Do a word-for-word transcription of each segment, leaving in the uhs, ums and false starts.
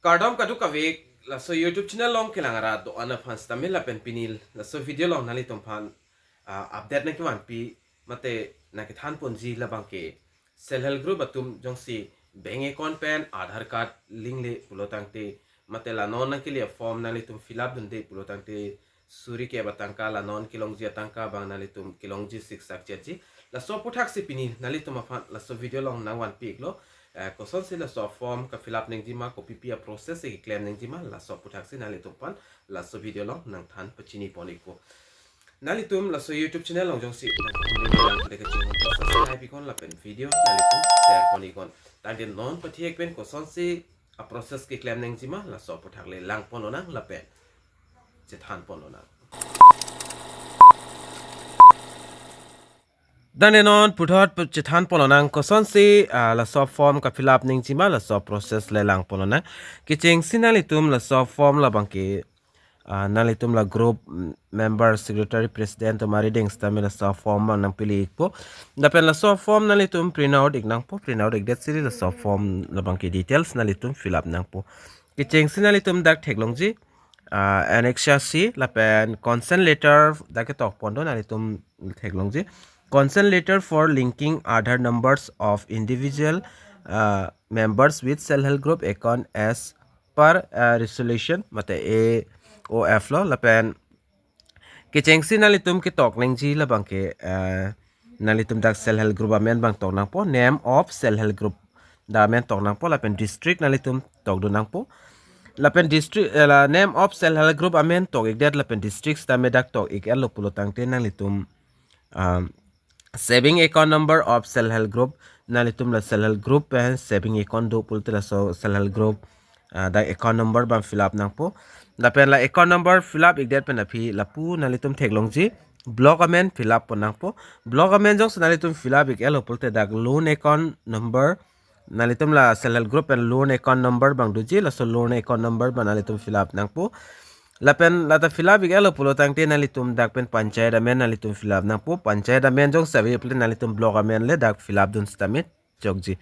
Kardom kadokave, laso YouTube channel along kelang arat do-an aphan sitame lapen pini laso video along nanglitum aphan, ah, update nangkevanpi mate nangkethan ponji labang ke self help group atum jongsi bank account pen Aadhaar card link le pulo tangte mate la non nangkele form nanglitum fill up dunde pulo tangte suri ke batangka la non kelongji atangka abang nanglitum kelongji siksak chetji. Laso aputhaksi pini nanglitum aphan laso video along nangvanpi iklo. Eh, kosonsi laso form ka fill up nangji ma, kopipi a process si keklem nangji ma, laso aputhaksi nanglitum aphan laso video along nangthan pachini pon ikpo. Nanglitum laso YouTube channel along jongsi nangkachinghu pen subscribe iknon lapen video nanglitum share pon iknon. Tangte non pathek pen kosonsi a process keklem nangji ma, laso aputhak le lang pon lonang lapen chethan pon lonang. Tangte non puthot chethan pon lonang kosonsi, ah, laso form ka fill up nangji ma, laso process le lang pon lonang. Kechengsi nanglitum laso form labang ke, ah, nanglitum la group, mm, member, secretary, president atum arideng sitame laso form abang nangpili ikpo. Lapen laso form nanglitum print out ik nangpo, print out ikdet siri laso form labang ke details nanglitum fill up nangpo. Kechengsi nanglitum dak theklongji, ah, annexure C lapen consent letter dak ketok pon do, nanglitum theklongji. Consent letter for linking Aadhaar numbers of individual, ah, members with self help group account as per, ah, resolution mate A O F lo. Lapen kechengsi nanglitum ketok nangji labang ke, ah, nanglitum dak self help group amen abang tok nangpo, name of self help group dak amen tok nangpo lapen district nanglitum tokdun nangpo. Lapen district, eh, la name of self help group amen tok ikdet lapen district sitame dak tok ik-etlo pulo tangte nanglitum, um, saving account number of self help group, nanglitum la self help group pen saving account do pulote laso self help group, ah, dak account number abang fill up nangpo. Lapen la account number fill up ikdet pen aphi lapu nanglitum theklongji block amen fill up pon nangpo. Block amen jongsi nanglitum fill up ik-etlo pulote dak loan account number, nanglitum la self help group pen loan account number abang doji, laso loan account number abang nanglitum fill up nangpo. Lapen lata fill up ik-etlo pulo tangte nanglitum dak pen panchayat amen nanglitum fill up nangpo. Panchayat amen jongsi ave pulote nanglitum block amen le dak fill up dun sitame chokji.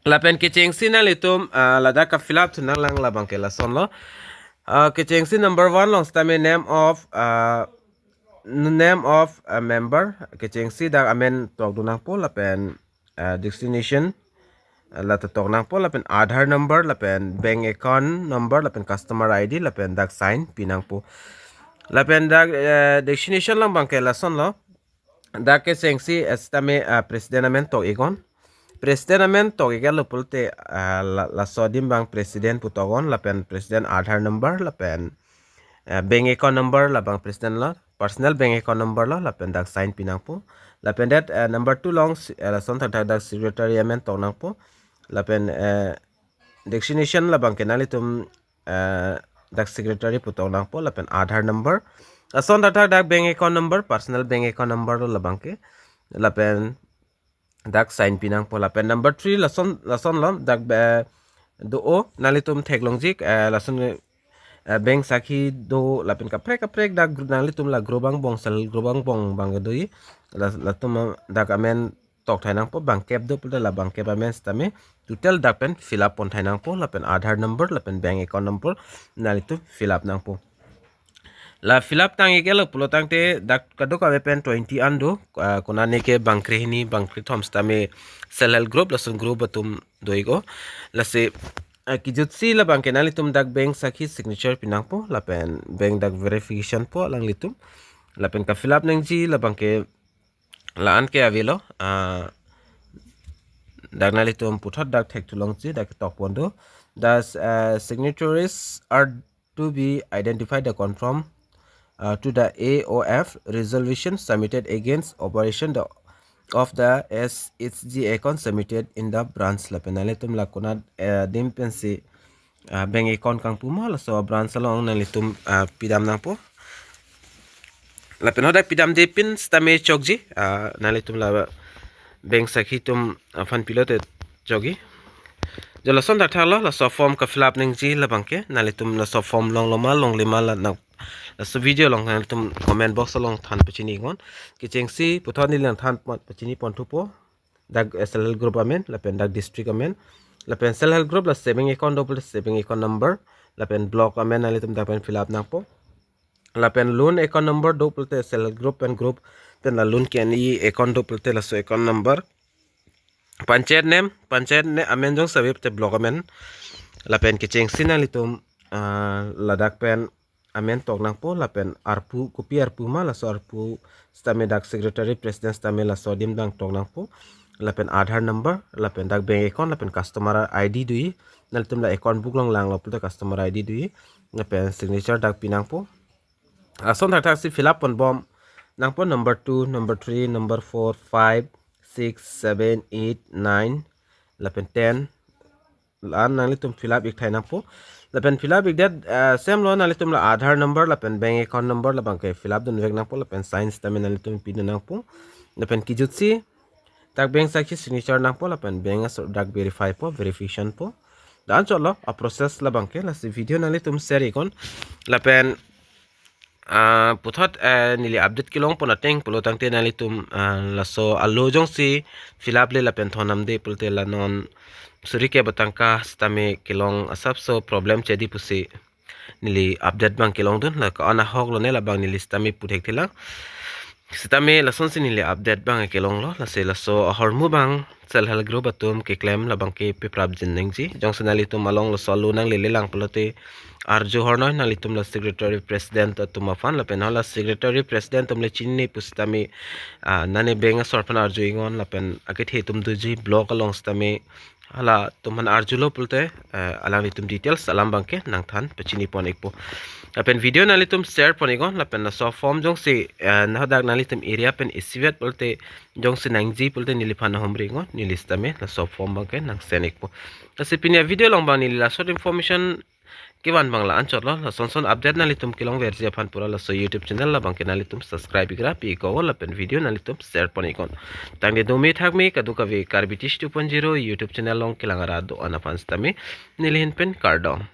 Lapen kechengsi nanglitum, ah, ladak ka fill up thu nanglang labang ke lasonlo. Ah, kechengsi number one along sitame name of, ah, name of a member, kechengsi dak amen tokdun nangpo lapen, ah, destination, ah, lata tok nangpo lapen Aadhaar number lapen bank account number lapen customer I D lapen dak sign pi nangpo. Lapen dak, eh, destination along abang ke lasonlo. Dak kechengsi, eh, sitame, ah, president amen tok iknon. President amen tok ik-etlo pulote, ah, la, laso adim abang president pu toknon lapen president Aadhaar number lapen, eh, bank account number labang president lo, personal bank account number lo lapen dak sign pi nangpo. Lapen det, eh, number two along si, eh, lason thakthak dak secretary amen tok nangpo. Lapen, eh, destination labang ke nanglitum, eh, dak secretary pu tok nangpo lapen Aadhaar number. Lason thakthak dak bank account number, personal bank account number lo labang ke. Lapen dak sign pi nangpo lapen number three lason, lasonlo dak be, do-o nanglitum theklongji, eh, lason, eh, bank sakhi do lapen kaprek kaprek dak gr-, nanglitum la group angbong, self group angbong abang do-i. La, latum dak amen tokthai nangpo, bangkep do pulote la bangkep amen sitame total dak pen fill up ponthai nangpo lapen Aadhaar number lapen bank account number nanglitum fill up nangpo. La fill up tang ik-etlo pulo tangte dak kadokave pen twenty an do, ah, konane ke bangkre hini bangkre thom sitame self help group lason group atum do iknon. Lasi, ah, kejutsi labang ke nanglitum dak bank sakhi signature pi nangpo lapen bank dak verification po alanglitum. Lapen ka fill up nangji labang ke la-an ke avelo, ah, dak nanglitum puthot dak thekthulongji, dak ketok pon do. The, ah, signatories are to be identified the conform, uh, to the A O F resolution submitted against operation the, of the S H G account submitted in the branch lapen nanglitum la konat, eh, adim pensi, ah, bank account kangpu ma laso branch along nanglitum, ah, pidam nangpo. Lapen hadak pidamde pen sitame chokji, ah, nanglitum la bank sakhi atum aphan pilote chokji. Jo lason thakthak lo, laso form ka fill up nangji labang ke, nanglitum laso form longlo ma longle ma la nang, laso video along nanglitum comment box along than pachini iknon. Kechengsi puthot neli nangthan pon, pachini pon thupo. Dak S L L group amen, lapen dak district amen. Lapen self help group la saving account do pulote saving account number. Lapen block amen nanglitum dak pen fill up nangpo. Lapen loan account number do pulote self help group pen group pen la loan ke-en-i account do pulote laso account number. Panchayat name, panchayat ne amen jongsi ave pulote block amen. Lapen kechengsi nanglitum ah, ladak pen amen tok nangpo, lapen arpu, kopi arpu ma, laso arpu sitame dak secretary president sitame laso adim dang tok nangpo. Lapen Aadhaar number, lapen dak bank account, lapen customer I D doji. Nanglitum la account book along langlo pulote customer I D doji. Lapen signature dak pi nangpo. Lason thakthak si fill up ponbom nangpo, number two, number three, number four, five, six, seven, eight, nine, lapen ten. La-an nanglitum fill up ik thai nangpo. Lapen fill up ikdet, eh, same lo, nanglitum la Aadhaar number lapen bank account number labang ke fill up dunvek nangpo, lapen sign sitame nanglitum pidun nangpo. Lapen kejutsi dak bank sakhi signature nangpo, lapen bank asor dak verify po, verification po. La-an chotlo a process labang ke. Lasi video nanglitum share iknon. Lapen ah, puthot, eh, neli update kelong pon ateng pulo tangte nanglitum, ah, laso alo jongsi fill up le lapen thondamde pulote la non suri kep atangka sitame kelong asapso problem chedi pusi neli update abang kelongdun, la ko-an ahok lone labang neli sitame puthekthelang. Sitame lasonsi neli update abang kelonglo, lasi laso ahormu abang self help group atum keklem labang ke peprapjin nangji. Jongsi nanglitum along laso alo nanglele lang pulote arju hornoi nanglitum la secretary president atum aphan, lapen hala secretary president atum le chinine pusitame, ah, nane bank asor aphan arju iknon, lapen akethe atum doji block along sitame halatum aphan arjulo pulote, eh, alanglitum details alam abang ke nangthan pachini pon ikpo. Lapen video nanglitum share pon iknon, lapen laso form jongsi, eh, hadak nanglitum area pen isivet pulote jongsi nangji pulote neliphan nahumri iknon, neli sitame laso form abang ke nang send ikpo. Lasi pini avideo along abang neli la short information kevan abang la-an chotlo. Lasonson update nanglitum kelongverji aphan pura laso YouTube channel labang ke nanglitum subscribe ikra pi iknon, lapen video nanglitum share pon iknon. Tangte dome thakme kadokave Karbi Tish two point zero YouTube channel along kelang arat do-an aphan sitame neli ahin pen kardom.